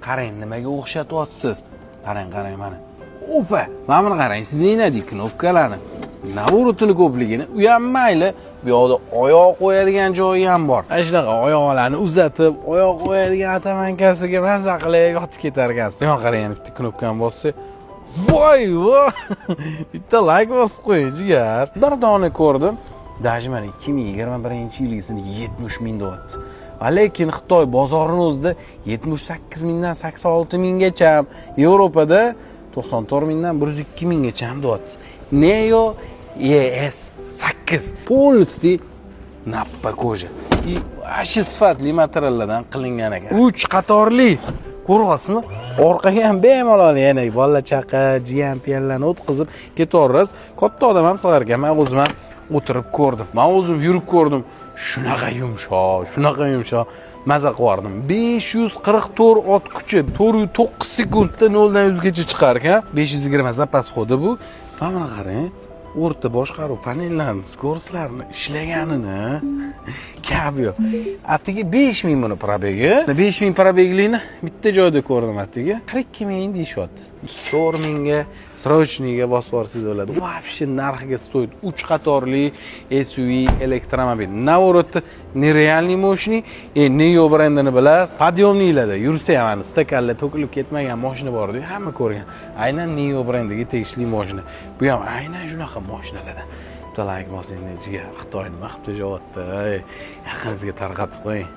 Qarang, nimaga o'xshatyapsiz? Qarang, qarang, mana. Opa, mana buni qarang, сиденье knopkalarni. Наворот ini ko'pligini, u ham mayli, bu yoqda oyoq qo'yadigan joyi ham bor. Ana shunaqa oyoqlarni uzatib, oyoq qo'yadigan otomankasiga maza qilib yotib ketar ekansiz. Yon qarang, yana bitta knopkani bossak, voy voy, bitta layk bosib qo'ying, jigar. Bir dona ko'rdim. Даже mana 2021 yilgisini 70 ming deyapti. Va lekin Xitoy bozorini o'zida 78 mingdan 86 minggacha, Yevropada 94 mingdan 102 minggacha deyapti. Neo ES 8 полностью nappa кожа. И вообще sifatli materiallardan qilingan ekan. 3 qatorli. Ko'ryapsizmi? Orqaga ham bemalol yana bola chaqa, jiyan piyanlarni o'tkazib ketaverasiz. Katta odam ham sig'ar ekan. Men o'zim ham o'tirib ko'rdim. Men o'zim yurib ko'rdim. Shunaqa yumshoq, shunaqa yumshoq. Maza qilardim. 544 ot kuchi, 4,9 sekundda 0 dan 100 gacha chiqar ekan. 520 запас хода bu. Mana buni qarang. O'rta boshqaruv panellarini, скорость larni ishlaganini gap yo'q. Atigi 5000 buni пробег i. 5000 пробег lini bitta joyda ko'rdim atigi. 42 ming deyishyapti. 104 mingga срочный ga bosib yuborsangiz bo'ladi. Вообще narxiga стоит. 3 qatorli SUV elektromobil. Наворот нереальный мощный. Neo brendini bilasiz. Подъемник larda yursa ham ana stakanlar to'kilib ketmagan mashina bor edi, hamma ko'rgan. Aynan Neo brendiga tegishli mashina. Bu ham aynan shunaqa mashinalardan. Bitta layk bosing, jigar. Xitoy nima qilib tashyapti? Yaqiningizga tarqatib qo'ying.